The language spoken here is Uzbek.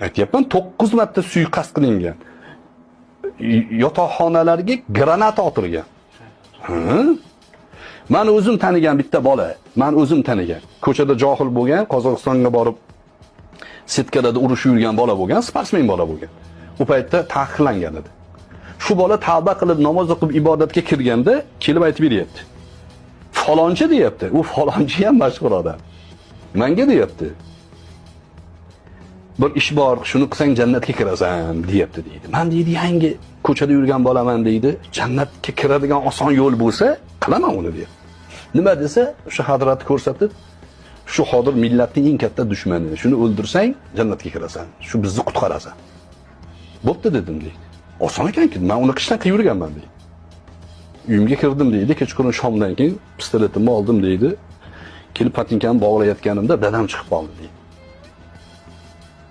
Aytyapman, 9 marta suiqasd qilingan. Yotoqxonalarga granata otilgan. Ha? Man o'zim tanigan bitta bola, man o'zim tanigan. Ko'chada johil bo'lgan, Qozog'istonga borib setkalarda urushib yurgan bola bo'lgan, sportsmen bola bo'lgan. U paytda taqiqlangan edi. Shu bola tavba qilib, namoz o'qib, ibodatga kirganda kelib aytib beryapti. Falonchi deyapti. U falonchi ham mashhur odam. Menga deyapti. Bir ish bor, shuni qilsang jannatga kirasan deyapti deydi. Man deydi, yangi ko'chada yurgan bolaman deydi. Jannatga kiradigan oson yo'l bo'lsa, qilaman uni deyapti. Nima desa, o'sha hazratni ko'rsatib, shu hozir millatning eng katta dushmani. Shuni o'ldirsang jannatga kirasan. Shu bizni qutqarasan. Bo'pti dedim deydi. Oson ekanki, men uni qishdan qilib yurganman deydi. Uyimga kirdim deydi, kechqurun shomdan keyin pistoletimni oldim deydi. Kelib patinkamni bog'layotganimda dadam chiqib qoldi deydi.